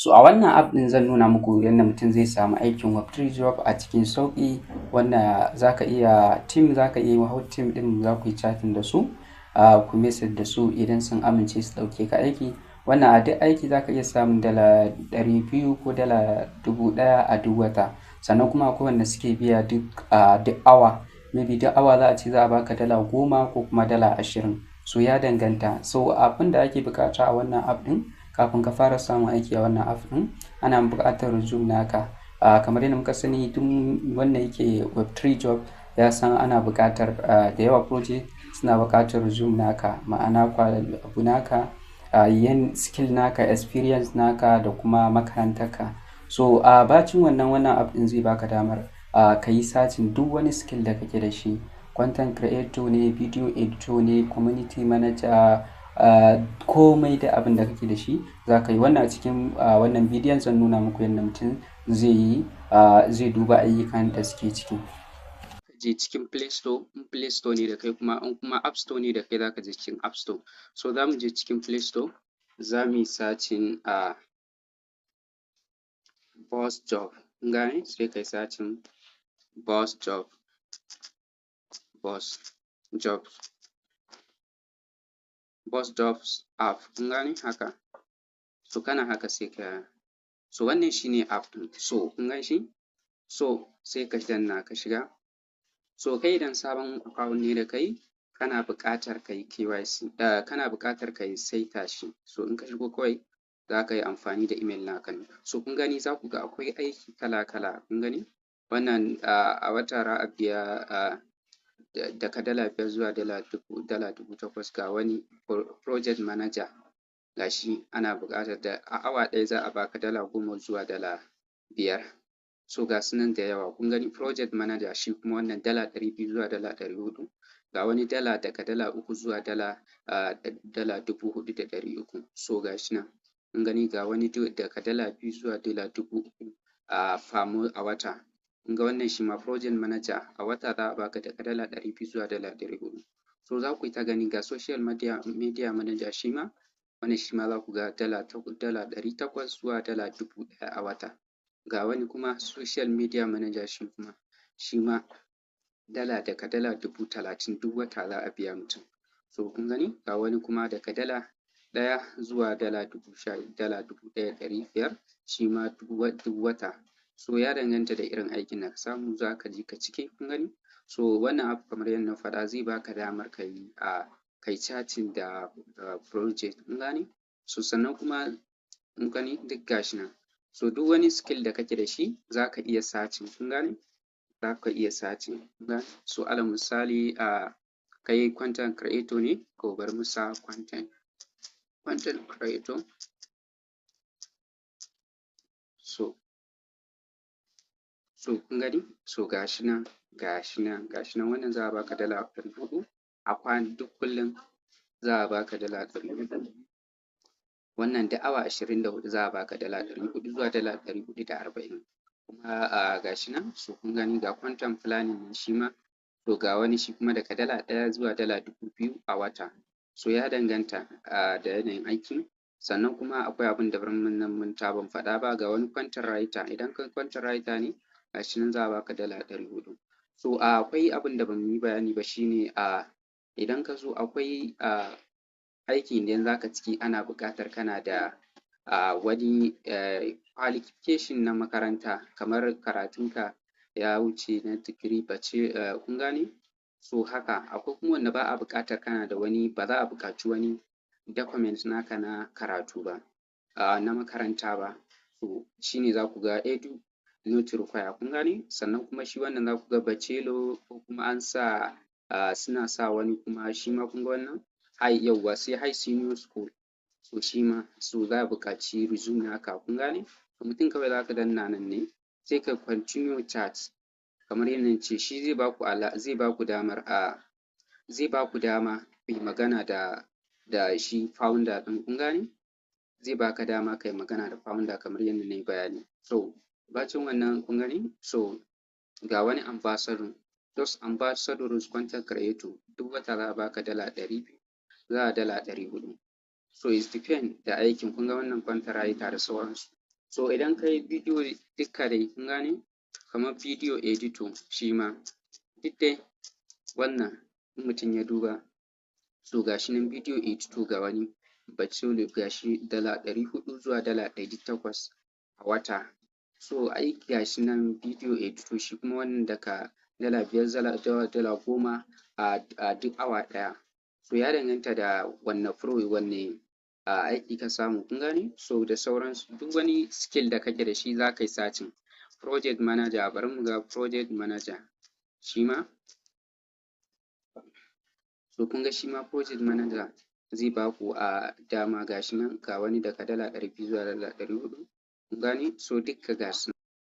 So a wannan app ɗin zan nuna muku yadda mutum zai samu aikin Web3 job a cikin sauƙi, wanda za ka iya team, za ka iya yi hau team ɗin, za ku yi chatting da su, ku message da su idan sun amince su ɗauke ka aiki. Wannan a duk aiki za ka iya samun $200 ko $1,000 a duk wata. Sannan kuma akwai wanda suke biya duk awa. Maybe duk awa za a ce za a baka $10 ko kuma $20. So ya danganta. So abin da ake buƙata a wannan app ɗin, kafin ka fara samun aiki a wannan app ɗin, ana buƙatar resume naka. Kamar yadda muka sani, duk wanda yake Web3 job ya san ana buƙatar, da yawa project suna buƙatar resume naka, ma'ana abu naka, yan skill naka, experience naka da kuma makarantarka. So a bacin wannan, wannan app ɗin zai baka damar ka yi searching duk wani skill da kake da shi. Content creator ne, video editor ne, community manager, komai da abin da kake da shi za ka yi. Wannan a cikin wannan bidiyon zan nuna muku yadda mutum zai yi, zai duba ayyukan da suke ciki. Ka je cikin Play Store, in Play Store ne da kai kuma, in kuma App Store ne da kai, za ka je cikin App Store. So za mu je cikin Play Store, za mu yi searching a Boss Job. Kun gane? Sai kai searching Boss Job. Boss Job. Boss Jobs app. Kun gane haka? So kana haka sai ka, so wannan shine app ɗin. So kun gan shi? So sai ka danna ka shiga. So kai idan sabon account ne da kai, kana buƙatar ka yi KYC, kana buƙatar ka yi saita shi. So in ka shigo kawai za ka yi amfani da email naka ne. So kun gani, za ku ga akwai aiki kala kala. Kun gani? Wannan a wata za a biya daga $5 zuwa $1,000, $8,000. Ga wani project manager, ga shi ana buƙatar da a awa ɗaya za a baka $10 zuwa $5. So ga su nan da yawa. Kun gani, project manager shi kuma wannan $200 zuwa $400. Ga wani daga $3 zuwa $4,300. So ga shi nan. Kun gani, ga wani daga $2 zuwa $3,000 a famu a wata. Kun ga wannan shi ma project manager, a wata za a baka daga $200 zuwa $400. So za ku yi ta gani. Ga social media manager shi ma, wannan shi ma za ku ga $800 zuwa $1,000 a wata. Ga wani kuma social media manager shi kuma, shi ma daga $30,000 duk wata za a biya mutum. So kun gani, ga wani kuma daga $1 zuwa $10,000, $1,500 shi ma duk wata. So ya danganta da irin aikin da ka samu, za ka je ka cike. Kun gani? So wannan app, kamar yadda na faɗa, zai baka damar ka yi kai chatting da project. Kun gane? So sannan kuma kun gani, duk gashi nan. So duk wani skill da kake da shi za ka iya searching. Kun gane? Za ka iya searching. Kun gane? So alal misali, kai content creator ne, ko bari mu sa content creator. So kun gani? So gashi nan, gashi nan, gashi nan. Wannan za a baka $400 a kwana, duk kullum za a baka $400. Wannan duk awa 24 za a baka $400 zuwa $440. Kuma gashi nan. So kun gani, ga content planning nan shi ma. To ga wani shi kuma daga $1 zuwa $2,000 a wata. So ya danganta da yanayin aikin. Sannan kuma akwai abin da ban manta ban faɗa ba, ga wani content writer. Idan kai content writer ne, gashi nan za a baka $400. So akwai abin da bamu yi bayani ba, shine idan ka zo akwai aiki idan za ka ciki, ana buƙatar kana da wani qualification na makaranta, kamar karatunka ya wuce na digiri bace, kun gane? So haka akwai kuma wanda ba a buƙatar kana da wani, ba za a buƙaci wani document naka na karatu ba, na makaranta ba. To shine za ku ga edu not require. Kun gane? Sannan kuma shi wannan za ku ga bachelor ko kuma an sa, suna sa wani kuma shi ma. Kun ga wannan high, yawwa, sai high senior school. So shi ma, so za a buƙaci resume naka. Kun gane? Mutum kawai za ka danna nan ne, sai ka continue chat. Kamar yadda na ce, shi zai baku ala zai baku damar a zai baku dama ku yi magana da shi founder ɗin. Kun gane? Zai baka dama kai magana da founder kamar yadda na yi bayani. So bacin wannan, kun gani, so ga wani ambassador, just ambassadors content creator, duk wata za a baka $200 zuwa $400. So it depend da aikin. Kun ga wannan content writer da sauransu. So idan ka yi bidiyo dukka dai, kun gane, kamar video editor shi ma duk dai wannan in mutum ya duba. So ga shi nan video editor, ga wani Bacolo, ga shi $400 zuwa $800 a wata. So ai ga shi nan video editor shi kuma wannan daga $5 zuwa $10 a duk awa ɗaya. So ya danganta da wanne pro, wanne aiki ka samu, kun gane? So da sauransu, duk wani skill da kake da shi za ka yi searching. Project manager, bari mu ga project manager shi ma. So kun ga shi ma project manager zai ba ku dama. Ga shi nan, ga wani daga $200 zuwa $400, kun gane? So dukka ga su.